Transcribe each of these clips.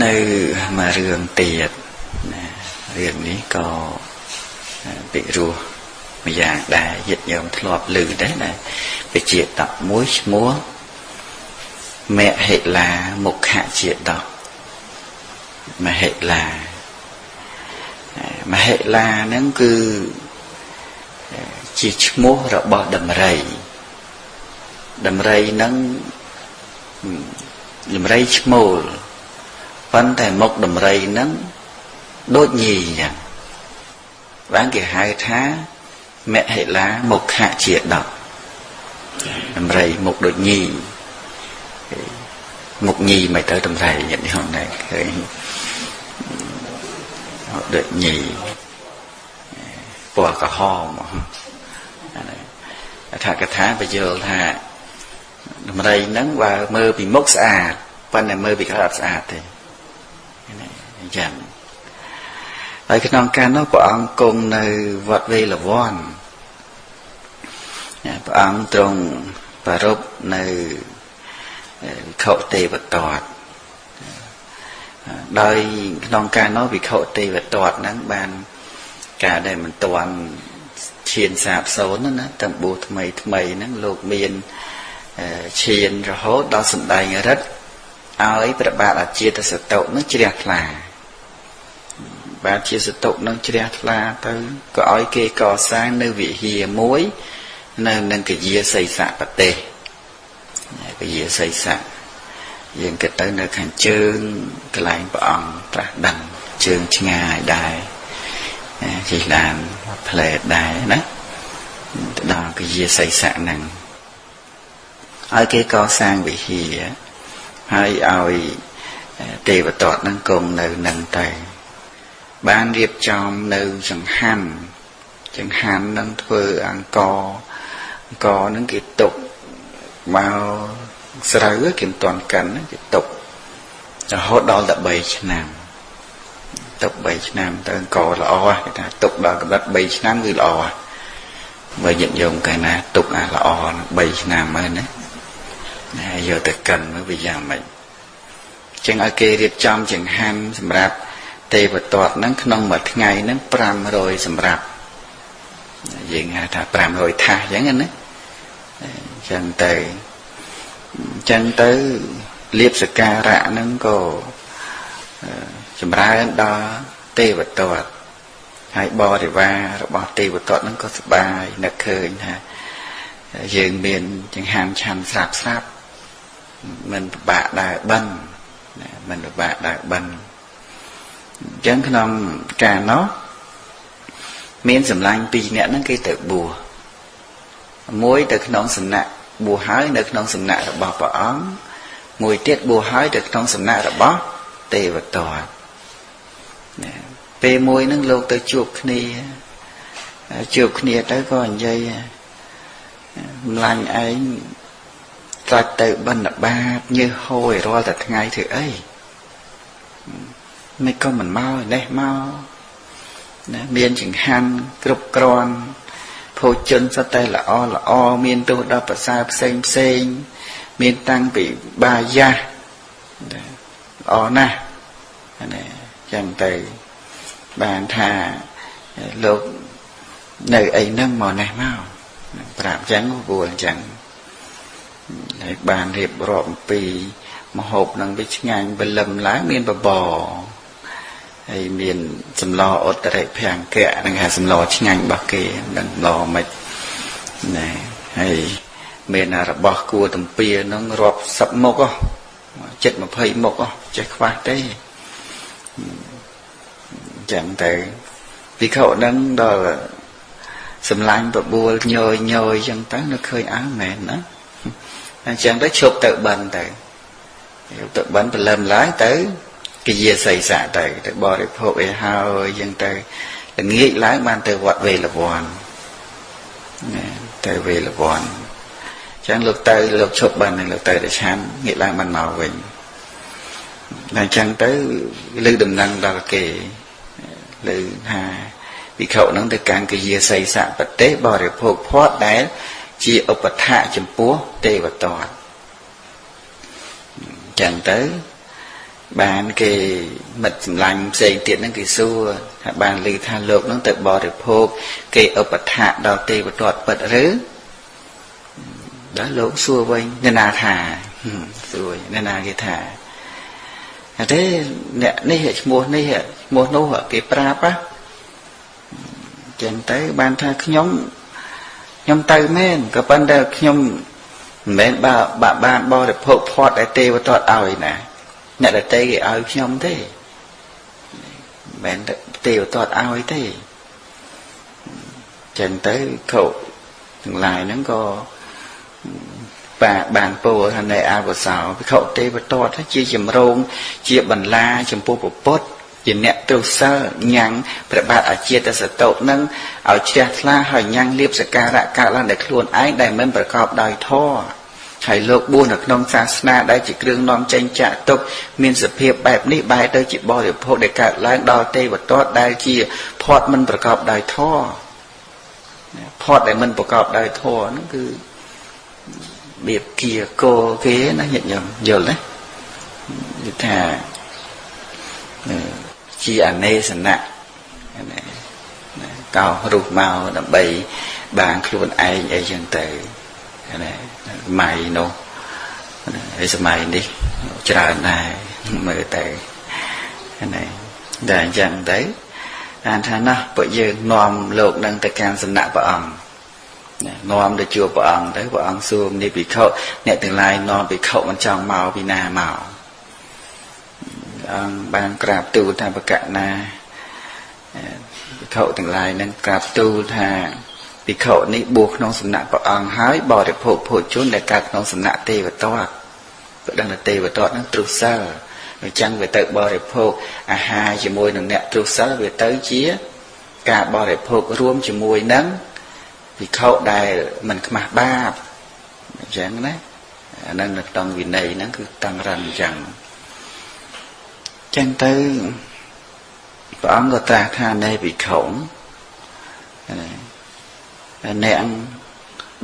នៅមួយរឿងទៀតណារឿងនេះក៏ពិរោះម្យ៉ាងដែរញាតិញោមធ្លាប់ឮដែរណាពជាតកមួយឈ្មោះមហិលាមុខជាតកមហិលាមហិលាហ្នឹងគឺជាឈ្មោះរបស់ដំរីដំរីហ្នឹងដំរីឈ្មោលប៉ុន្តែមុខដំរីហ្នឹងដូចញីអញ្ចឹងបានគេហៅថាមហិលាមុខជាតកដំរីមុខដូចញីមុខញីមិនទៅដំរីញាតិញោមដែរឃើញដូចញីពណ៌ក្រហមអត្ថកថាបញ្យល់ថាដំរីហ្នឹងបើមើលពីមុខស្អាតប៉ុន្តែមើលពីក្រៅអត់ស្អាតទេអញ្ចឹងហើយក្នុងកាលនោះព្រះអង្គគង់នៅវត្តវេលវ័នព្រះអង្គទ្រង់ប្រារព្ធនៅវិខុទេវទត្តដោយក្នុងកាលនោះវិខុទេវទត្តហ្នឹងបានការដែលមិនទាន់ឈានសាបសូន្យណាតាំងបួសថ្មីថ្មីហ្នឹងលោកមានឈានរហូតដល់សម្ដែងរិទ្ធឲ្យព្រះបាទអាជាតសតុនឹងជ្រះថ្លាបាទជាសតុនឹងជ្រះថ្លាទៅក៏ឲ្យគេកសាងនៅវិហារមួយនៅនឹងកយាសីសៈប្រទេសកយាសីសៈយើងគិតទៅនៅខាងជើងកន្លែងព្រះអង្គត្រាស់ដឹងជើងឆ្ងាយដែរជិះឡានផ្លែដែរណាទៅដល់កយាសីសៈហ្នឹងឲ្យគេកសាងវិហារហើយឲ្យទេវទត្តហ្នឹងគង់នៅនឹងទៅបានរៀបចំនៅចង្ហាន់ចង្ហាន់នឹងធ្វើអង្គអង្គហ្នឹងគេទុកមកស្រូវគេមិនទាន់កាន់គេទុករហូតដល់13ឆ្នាំទុក3ឆ្នាំទៅអង្គល្អគេថាទុកដល់កម្រិត3ឆ្នាំគឺល្អបើញាតិញោមកាលណាទុកអាល្អ3ឆ្នាំហើយណាយកទៅកិនមើលវាយ៉ាងម៉េចចឹងឲ្យគេរៀបចំចង្ហាន់សម្រាប់ទេវទត្តហ្នឹងក្នុងមួយថ្ងៃហ្នឹង500សម្រាប់យើងហៅថា500ថាសអញ្ចឹងណាអញ្ចឹងទៅអញ្ចឹងទៅលៀបសការៈហ្នឹងក៏ចម្រើនដល់ទេវទត្តហើយបរិវាររបស់ទេវទត្តហ្នឹងក៏សប្បាយនឹកឃើញថាយើងមានចង្ហាន់ឆាន់ស្រាប់ស្រាប់មិនពិបាកដើរបិណ្ឌមិនពិបាកដើរបិណ្ឌអញ្ចឹងក្នុងកាលនោះមានសម្លាញ់ពីរនាក់ហ្នឹងគេទៅបួសមួយទៅក្នុងសំណាក់បួសហើយនៅក្នុងសំណាក់របស់ព្រះអង្គមួយទៀតបួសហើយទៅក្នុងសំណាក់របស់ទេវទត្តណាពេលមួយហ្នឹងលោកទៅជួបគ្នាជួបគ្នាទៅក៏និយាយម្លាញ់ឯងត្រាច់ទៅបិណ្ឌបាតញើសហូររាល់តែថ្ងៃធ្វើអីមិនក៏មិនមកនេះមកណាមានចង្ហាន់គ្រប់គ្រាន់ភោជនសុទ្ធតែល្អល្អមានទោសដល់ប្រសើរផ្សេងផ្សេងមានតាំងពីបាយ៉ាសល្អណាស់ណាចឹងទៅបានថាលោកនៅអីហ្នឹងមកនេះមកប្រាប់ចឹងព្រោះអញ្ចឹងហើយបានរៀបរាប់អំពីមហូបហ្នឹងវាឆ្ងាញ់បលឹមឡើងមានបបរហើយមានសម្លឧត្តរិភង្គៈហ្នឹងហៅសម្លឆ្ងាញ់របស់គេមិនដឹងសម្លមិនណាហើយមានរបស់គួរទំពាហ្នឹងរាប់សិបមុខចិត្ត20មុខចេះខ្វះទេអញ្ចឹងទៅភិក្ខុហ្នឹងដល់សម្លាញ់បបួលញយញយអញ្ចឹងទៅនៅឃើញអើមែនណាអញ្ចឹងទៅឈប់ទៅបិណ្ឌទៅទៅបិណ្ឌព្រលឹមឡើងទៅគយាសីសៈទៅទៅបរិភោគអីហើយអញ្ចឹងទៅល្ងាចឡើងបានទៅវត្តវេលវ័នណាទៅវេលវ័នអញ្ចឹងលោកទៅលោកឈប់បានលោកទៅទៅឆានងាកឡើងបានមកវិញតែអញ្ចឹងទៅលើដំណឹងដល់គេលើថាភិក្ខុហ្នឹងទៅកាន់គយាសីសៈប្រទេសបរិភោគភ័ព្វដែលជាឧបថៈចំពោះទេវទត្តអញ្ចឹងទៅ បានគេមិត្តសម្លាញ់ផ្សេងទៀតហ្នឹងគេសួរថាបានឮថាលោកហ្នឹងទៅបរិភោគគេឧបថាដល់ទេវទត្តពិតឬដល់លោកសួរវិញអ្នកណាថាសួរអ្នកណាគេថាទេអ្នកនេះឈ្មោះនេះឈ្មោះនោះគេប្រាប់ណាចឹងទៅបានថាខ្ញុំទៅមែនក៏ប៉ុន្តែខ្ញុំមិនមែនបើបានបរិភោគផាត់ដែលទេវទត្តឲ្យណាអ្នកដទៃគេឲ្យខ្ញុំទេមិនមែនទេវទត្តឲ្យទេចឹងទៅខុទាំងឡាយហ្នឹងក៏បានពោលថានៃអវសោភិក្ខុទេវទត្តជាចម្រងជាបន្លាចំពោះពុទ្ធជាអ្នកទ្រុសិលញ៉ាំងព្រះបាទអាជាតសតុនឹងឲ្យជ្រះថ្លាហើយញ៉ាំងលៀបសការៈកើតឡើងដោយខ្លួនឯងដែលមិនប្រកបដោយធម៌ហើយលោកបួសនៅក្នុងសាសនាដែលជាគ្រឿងនាំចេញចាក់ទុកមានសភាពបែបនេះបែរទៅជាបរិភោគដែលកើតឡើងដល់ទេវទត្តដែលជាផាត់មិនប្រកបដោយធម៌ផាត់ដែលមិនប្រកបដោយធម៌ហ្នឹងគឺបៀបគៀកោគេណាញាតិញោមយល់ទេគឺថាជាអនេសនៈណាកោរុះមកដើម្បីបានខ្លួនឯងអីចឹងទៅណាសម័យនោះហើយសម័យនេះច្រើនដែរមើលទៅណាតែអញ្ចឹងទៅអានថាណាពួកយើងនាំលោកនឹងទៅកាន់សំណាក់ព្រះអង្គនាំទៅជួបព្រះអង្គទៅព្រះអង្គសួរនេះភិក្ខុអ្នកទាំងឡាយនាំភិក្ខុមិនចង់មកពីណាមកអង្គបានក្រាបទូលថាបកណាភិក្ខុទាំងឡាយនឹងក្រាបទូលថាភិក្ខុនេះបួសក្នុងសំណាក់ព្រះអង្គហើយបរិភោគភោជនដែលកើតក្នុងសំណាក់ទេវទត្តព្រោះដឹងថាទេវទត្តនឹងទ្រុសិលអញ្ចឹងវាទៅបរិភោគអាហារជាមួយនឹងអ្នកទ្រុសិលវាទៅជាការបរិភោគរួមជាមួយនឹងភិក្ខុដែលមិនខ្មាស់បាបអញ្ចឹងណាអានឹងនៅក្នុងវិន័យហ្នឹងគឺតាំងរឹងអញ្ចឹងចឹងទៅព្រះអង្គក៏ត្រាស់ថានៃភិក្ខុអ្នក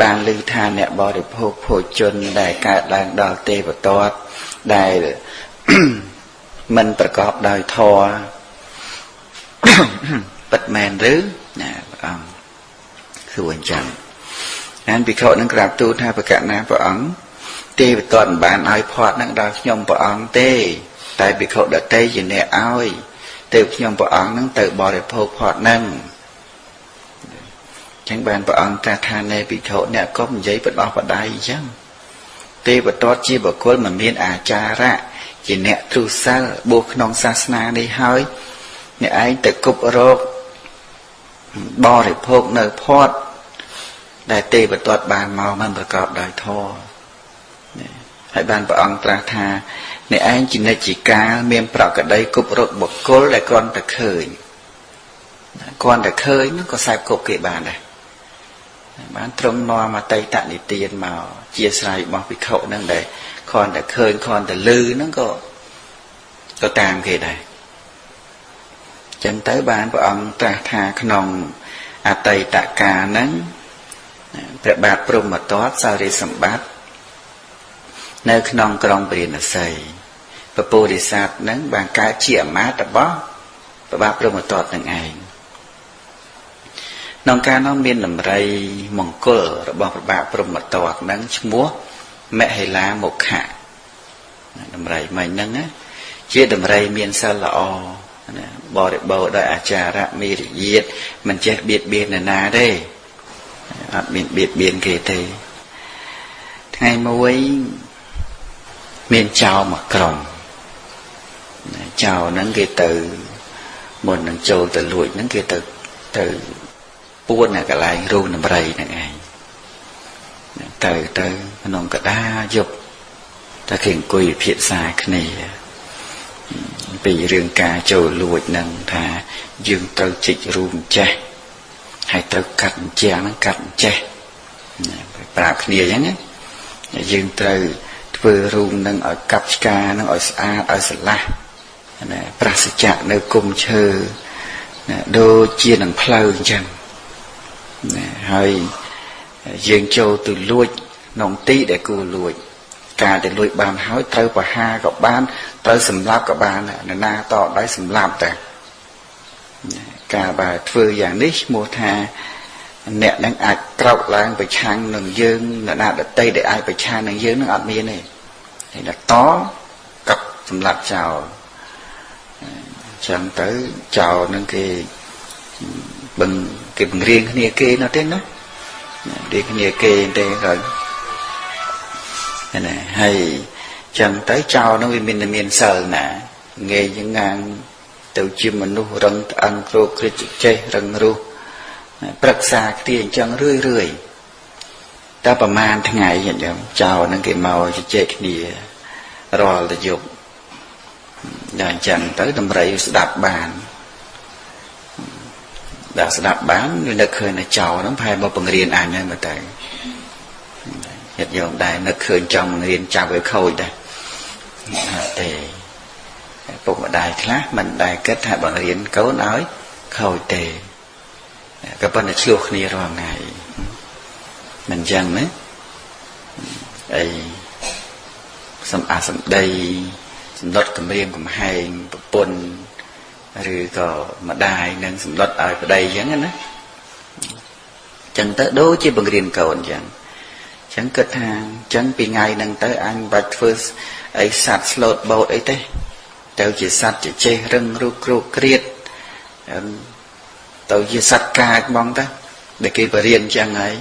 បានឮថាអ្នកបរិភោគភោជនដែលកើតឡើងដល់ទេវទត្តដែលមិនប្រកបដោយធម៌ពិតមែនឬណាព្រះអង្គសួរអញ្ចឹងអានភិក្ខុនឹងក្រាបទូលថាប្រកាសណាព្រះអង្គទេវទត្តមិនបានឲ្យផាត់នឹងដល់ខ្ញុំព្រះអង្គទេតែភិក្ខុដទៃជាអ្នកឲ្យទៅខ្ញុំព្រះអង្គនឹងទៅបរិភោគផាត់នឹងចឹងបានព្រះអង្គត្រាស់ថានៃភិក្ខុអ្នកកុំនិយាយបដោះបដៃអញ្ចឹងទេវទត្តជាបុគ្គលមិនមានអាចារៈជាអ្នកទ្រុសិលបួសក្នុងសាសនានេះហើយអ្នកឯងទៅគប់រកបរិភោគនៅផាត់ដែលទេវទត្តបានមកមិនប្រកបដោយធម៌ហើយបានព្រះអង្គត្រាស់ថាអ្នកឯងជានិច្ចជាកាលមានប្រកដីគប់រកបុគ្គលដែលគ្រាន់តែឃើញគ្រាន់តែឃើញហ្នឹងក៏សែបគប់គេបានដែរបានត្រង់នាំអតីតនិទានមកជាស្រ័យរបស់ភិក្ខុហ្នឹងដែលគ្រាន់តែឃើញគ្រាន់តែឮហ្នឹងក៏តាមគេដែរចឹងទៅបានព្រះអង្គត្រាស់ថាក្នុងអតីតកាលហ្នឹងព្រះបាទព្រហ្មទត្តសោរិសម្បត្តិនៅក្នុងក្រុងពារាណសីពពោធិសត្វហ្នឹងបានកើតជាអាមាត្យរបស់ព្រះបាទព្រហ្មទត្តនឹងឯងក្នុងកាលនោះមានដំរីមង្គលរបស់ព្រះបាទព្រហ្មទត្តហ្នឹងឈ្មោះមហិលាមុខៈដំរីមិញហ្នឹងណាជាដំរីមានសិលល្អណាបរិបូរដោយអាចារៈមេរយាទមិនចេះបៀតបៀននរណាទេអត់មានបៀតបៀនគេទេថ្ងៃមួយមានចោរមួយក្រុមចោរហ្នឹងគេទៅមុននឹងចូលទៅលួចហ្នឹងគេទៅពួននៅកន្លែងរូងដំរីហ្នឹងឯងទៅក្នុងកដាយប់តែគេអង្គុយពិភាក្សាគ្នាពីរឿងការចូលលួចហ្នឹងថាយើងត្រូវជីករូងចេះហើយត្រូវកាត់អញ្ចឹងហ្នឹងកាត់ចេះប្រាប់គ្នាអញ្ចឹងណាយើងត្រូវធ្វើរូងនឹងឲ្យកាប់ឆ្កានឹងឲ្យស្អាតឲ្យស្រឡះណាប្រសចៈនៅគុំឈើណាដូចជានឹងផ្លូវអញ្ចឹងណាហើយយើងចូលទៅលួចក្នុងទីដែលគួរលួច ការដែលលួចបានហើយត្រូវប្រហារក៏បានត្រូវសម្លាប់ក៏បាននរណាតដៃសម្លាប់តែការបើធ្វើយ៉ាងនេះឈ្មោះថាអ្នកនឹងអាចក្រោកឡើងប្រឆាំងនឹងយើងនរណាដតីដែលអាចប្រឆាំងនឹងយើងនឹងអត់មានទេហើយដល់តកັບសម្លាប់ចោលចឹងទៅចោលនឹងគេបឹងគេបង្រៀនគ្នាគេនោះទេណារៀនគ្នាគេទេហើយណាហើយចឹងទៅចោលនឹងវាមានសិលណាងាយជាងងាងទៅជាមនុស្សរឹងត្អឹងគ្រោកគ្រិចចេះរឹងរូសប្រឹក្សាគ្នាអញ្ចឹងរឿយរឿយតែប្រហែលថ្ងៃញាតិញោមចោលនឹងគេមកជជែកគ្នារាល់តែយប់ដល់អញ្ចឹងទៅដំរីស្ដាប់បានដល់ស្ដាប់បានវានឹកឃើញតែចោលហ្នឹងប្រហែលមកបង្រៀនអញហើយមើលទៅញាតិញោមដែរនឹកឃើញចង់បង្រៀនចាប់ឲ្យខូចដែរទេពុកម្ដាយខ្លះមិនដែលគិតថាបង្រៀនកូនឲ្យខូចទេក៏ប៉ុន្តែឆ្លោះគ្នារាល់ថ្ងៃមិនអញ្ចឹងណាអីសំអាសំដីសម្លុតគម្រាមកំហែងប្រពន្ធឬក៏ម្ដាយនឹងសម្លុតឲ្យប្តីអញ្ចឹងណាអញ្ចឹងទៅដូចជាបង្រៀនកូនអញ្ចឹងអញ្ចឹងគិតថាអញ្ចឹងពីថ្ងៃហ្នឹងទៅអញបាច់ធ្វើអីសัตว์ស្លូតបោតអីទេទៅជាសัตว์ចេះរឹងរូសគ្រោកគ្រៀតទៅជាសត្វកាចហ្មងទៅដែលគេបរៀនអញ្ចឹងហើយ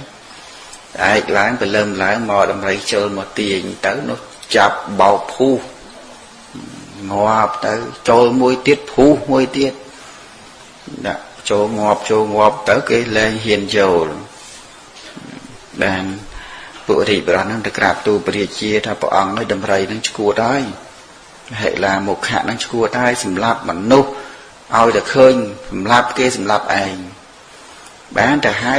ឯកឡើងព្រលឹមឡើងមកដំរីចូលមកទាញទៅនោះចាប់បោកភូសងាប់ទៅចូលមួយទៀតភូសមួយទៀតដាក់ចូលងាប់ចូលងាប់ទៅគេលែងហ៊ានចូលបានពួករាជបរោះនឹងទៅក្រាបទូលព្រះរាជាថាព្រះអង្គឲ្យដំរីនឹងឈួតហើយហិលាមុខៈនឹងឈួតហើយសម្លាប់មនុស្សឲ្យតែឃើញសម្លាប់គេសម្លាប់ឯងបានទៅហៅ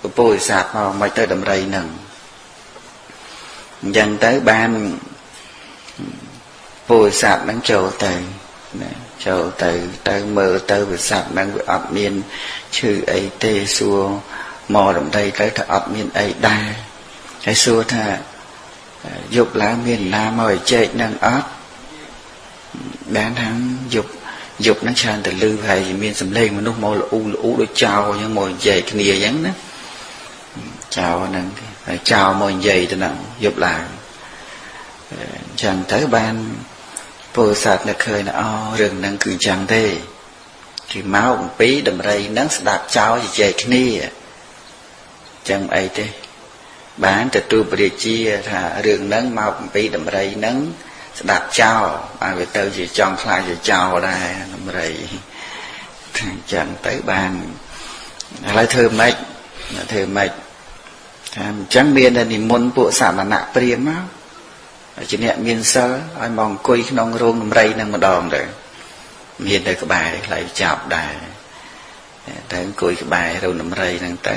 ពពោធិសត្វមកមិនទៅដំរីនឹងអញ្ចឹងទៅបានពោធិសត្វនឹងចូលទៅណាចូលទៅទៅមើលទៅវិសត្វនឹងវាអត់មានឈឺអីទេសួរមកដំរីទៅថាអត់មានអីដែរហើយសួរថាយប់ឡើងមានណាមកឲ្យជែកនឹងអត់បានថាយប់យប់ហ្នឹងច្រើនតែលឺហើយមានសំឡេងមនុស្សមកល្អូល្អូដូចចោលអញ្ចឹងមកនិយាយគ្នាអញ្ចឹងណាចោលហ្នឹងហើយចោលមកនិយាយទៅហ្នឹងយប់ឡើងអញ្ចឹងទៅបានពោធិសត្វនឹកឃើញថាអូរឿងហ្នឹងគឺអញ្ចឹងទេគឺមកអំពីដំរីហ្នឹងស្ដាប់ចោលជជែកគ្នាអញ្ចឹងអីទេបានទទួលព្រះរាជាថារឿងហ្នឹងមកអំពីដំរីហ្នឹងស្ដាប់ចោលបានវាទៅជាចង់ខ្លាចជាចោលដែរដំរីអញ្ចឹងទៅបានឥឡូវធ្វើម៉េចធ្វើម៉េចថាអញ្ចឹងមានតែនិមន្តពួកសមណៈព្រាហ្មណ៍មកជាអ្នកមានសិលឲ្យមកអង្គុយក្នុងរោងដំរីនឹងម្ដងទៅមានតែក្បែរខ្លៃចាប់ដែរទៅអង្គុយក្បែររោងដំរីហ្នឹងទៅ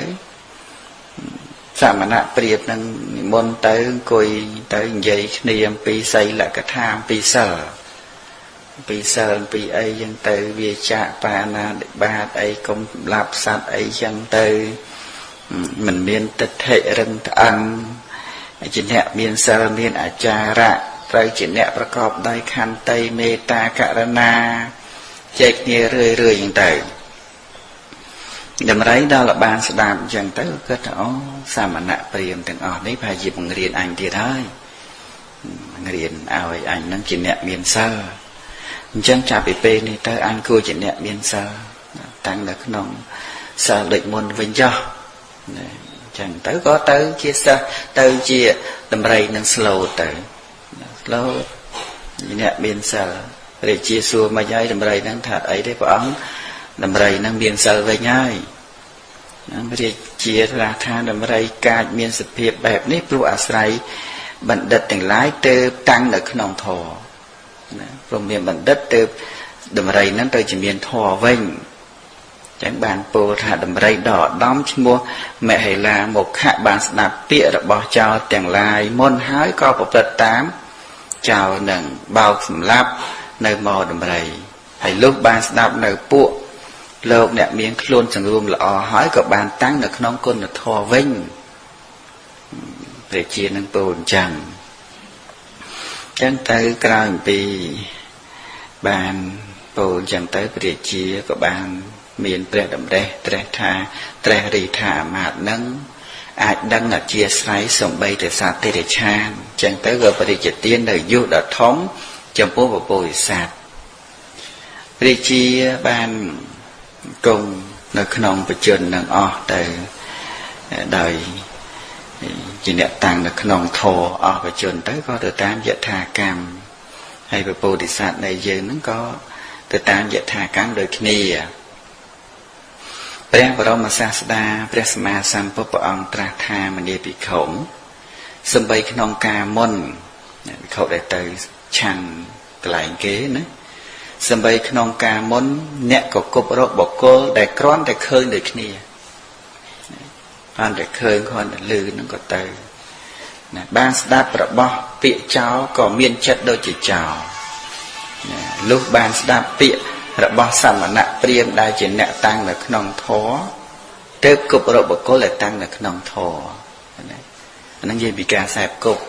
សមណៈព្រាហ្មណ៍នឹងនិមន្តទៅអង្គុយទៅនិយាយគ្នាអំពីសីលកថាអំពីសិលអំពីសិលអំពីអីចឹងទៅវាចាកបាណាតិបាតអីកុំសម្លាប់សត្វអីចឹងទៅមិនមានទិដ្ឋិរឹងត្អឹងជាអ្នកមានសិលមានអាចារៈត្រូវជាអ្នកប្រកបដោយខន្តីមេត្តាករុណាចែកគ្នារឿយរឿយចឹងទៅដំរីដល់បានស្ដាប់អញ្ចឹងទៅគិតថាអូសមណៈព្រាហ្មណ៍ទាំងអស់នេះប្រហែលជាបង្រៀនអញទៀតហើយបង្រៀនឲ្យអញនឹងជាអ្នកមានសិលអញ្ចឹងចាប់ពីពេលនេះទៅអញគួរជាអ្នកមានសិលតាំងនៅក្នុងសិលដូចមុនវិញចុះណាអញ្ចឹងទៅក៏ទៅជាសិស្សទៅជាដំរីនឹងស្លូតទៅស្លូតអ្នកមានសិលរាជាសួរមកហើយដំរីនឹងថាអីទេព្រះអង្គដំរីនឹងមានសិលវិញហើយរាជាថាដំរីកាចមានសភាពបែបនេះព្រោះអាស្រ័យបណ្ឌិតទាំងឡាយទៅតាំងនៅក្នុងធម៌ណាព្រោះមានបណ្ឌិតទៅដំរីនឹងទៅជាមានធម៌វិញចឹងបានពោលថាដំរីដ៏ឧត្តមឈ្មោះមហិលាមុខៈបានស្ដាប់ពាក្យរបស់ចោលទាំងឡាយមុនហើយក៏ប្រព្រឹត្តតាមចោលនឹងបោកសម្លាប់នៅមកដំរីហើយលុះបានស្ដាប់នៅពួកលោកអ្នកមានខ្លួនសង្រួមល្អហើយក៏បានតាំងនៅក្នុងគុណធម៌វិញព្រះជានឹងពោលអញ្ចឹង ចឹងទៅក្រោយអំពីបានពោលចឹងទៅព្រះជាក៏បានមានព្រះតម្រិះត្រេះថាត្រេះរីថាអាមាត្យនឹងអាចដឹងអធិស្រ័យសំបីតែសត្វតិរិឆានចឹងទៅក៏ព្រះជាទាននៅយុះដ៏ធំចំពោះពពោធិសត្វព្រះជាបានគង់នៅក្នុងបជននឹងអស់ទៅដោយជាអ្នកតាំងនៅក្នុងធរអស់បជនទៅក៏ទៅតាមយថាកម្មហើយពពោធិសត្វនៃយើងហ្នឹងក៏ទៅតាមយថាកម្មដូចគ្នាព្រះបរមសាស្តាព្រះសម្មាសម្ពុទ្ធព្រះអង្គត្រាស់ថាមនាភិក្ខុសំបីក្នុងការមុនភិក្ខុដែលទៅឆាន់កន្លែងគេណាសំបីក្នុងការមុនអ្នកក៏គប់រកបុគ្គលដែលគ្រាន់តែឃើញដូចគ្នាបានតែឃើញគ្រាន់តែឮហ្នឹងក៏ទៅណាបានស្ដាប់របស់ពាក្យចោលក៏មានចិត្តដូចជាចោលណាលុះបានស្ដាប់ពាក្យរបស់សមណៈព្រាហ្មណ៍ដែលជាអ្នកតាំងនៅក្នុងធម៌ទើបគប់រកបុគ្គលដែលតាំងនៅក្នុងធម៌ណាអាហ្នឹងនិយាយពីការសែបគប់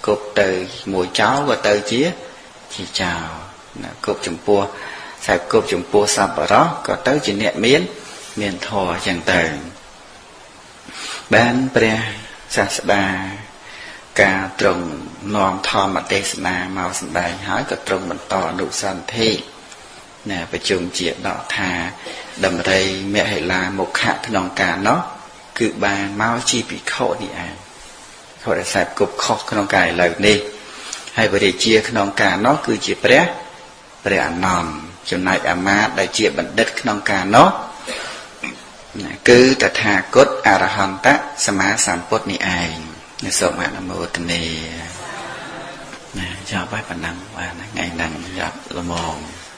គប់ទៅមួយចោលក៏ទៅជាចោលណាគប់ចំពោះសែបគប់ចំពោះសប្បុរសក៏ទៅជាអ្នកមានធម៌ចឹងទៅបានព្រះសាស្តាការទ្រង់នាំធម្មទេសនាមកសម្ដែងហើយក៏ទ្រង់បន្តអនុសន្ធិណាប្រជុំជាដកថាដំរីមហិលាមុខៈក្នុងការនោះគឺបានមកជាភិក្ខុនេះឯងខុសដែលសែបគប់ខុសក្នុងការឥឡូវនេះហើយពរិជាក្នុងការនោះគឺជាព្រះអនន្តចំណែកអាមាត្យដែលជាបណ្ឌិតក្នុងការនោះគឺតថាគតអរហន្តសម្មាសម្ពុទ្ធនេះឯងសូមអនុមោទនាណាចប់ហើយប៉ុណ្ណឹងបាទថ្ងៃហ្នឹងចាប់ល្មម។